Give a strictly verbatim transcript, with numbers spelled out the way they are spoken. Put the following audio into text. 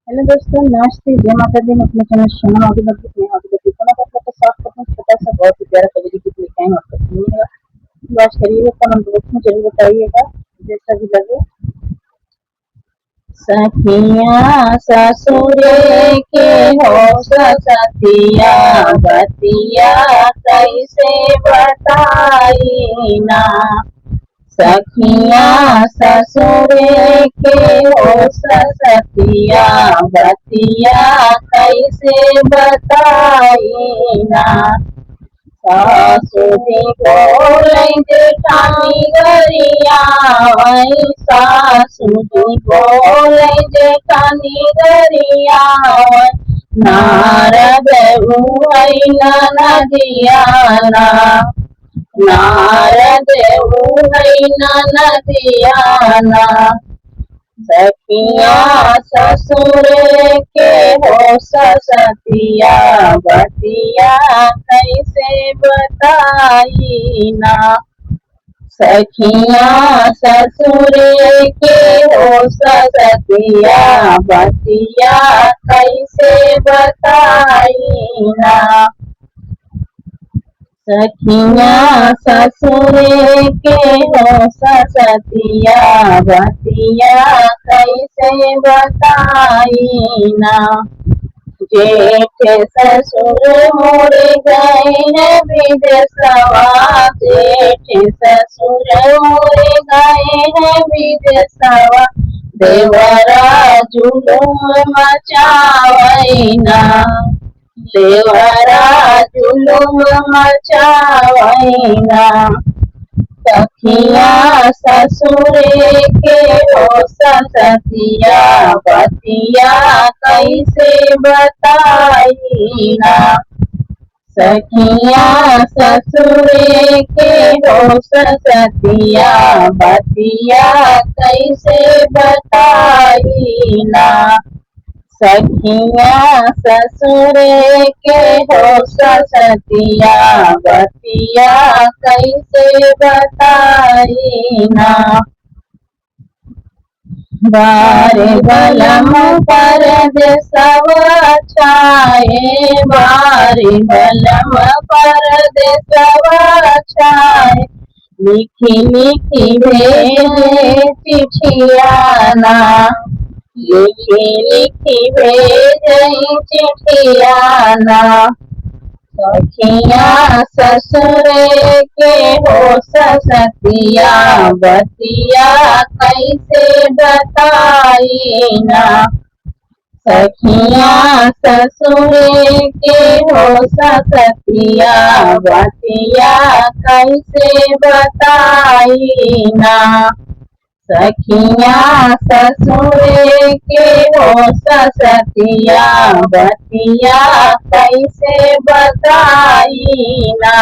हेलो दोस्तों, नमस्ते, जय माता दी। अपने चैनल सोनम आदिवासी में आप लोग को दोस्तों सबको छोटा सा बहुत ही प्यारा कजरी गीत लेके आए हैं आपको सुनिएगा। तो आज करिएगा कमेंट बॉक्स में जरूर बताइएगा जैसा भी लगे। सखिया ससुरे के हो ससतिया बतिया कैसे बताई ना। सखिया ससुरे के हो ससतिया बतिया कैसे बताई ना। सासु जी बोले जेठानी गरियावै, सासु जी बोले जेठानी गरियावै, नारद उहै ननदिया ना। नारद उहै ननदिया ना। सखिया ससुरे के हो ससतिया बतिया कैसे बताई ना। सखिया ससुरे के हो ससतिया बतिया कैसे बताई ना। सखिया ससुरे के हो ससतिया बतिया कैसे बताई ना। जेठ ससुर मोरे गए हैं विदेशवा, जेठ ससुर मोरे गए हैं विदेशवा, देवरा जुलुम मचावै ना। देवरा जुलुम मचावै ना। सखिया ससुरे के हो ससतिया बतिया कैसे बताई ना। सखिया ससुरे के हो ससतिया बतिया कैसे बताई ना। सखिया ससुरे के हो ससतिया बतिया कैसे बताई ना। बारे बलम परदेसवा छाए, बारे बलम परदेसवा छाए, लिखि लिखि भेजे चिठिया ना, लिखि लिखि भेजे चिठिया ना। सखिया ससुरे के हो ससतिया बतिया कैसे बताई ना। सखिया ससुरे के हो ससतिया बतिया कैसे बताई ना। सखिया ससुरे के हो ससतिया बतिया कैसे बताई ना।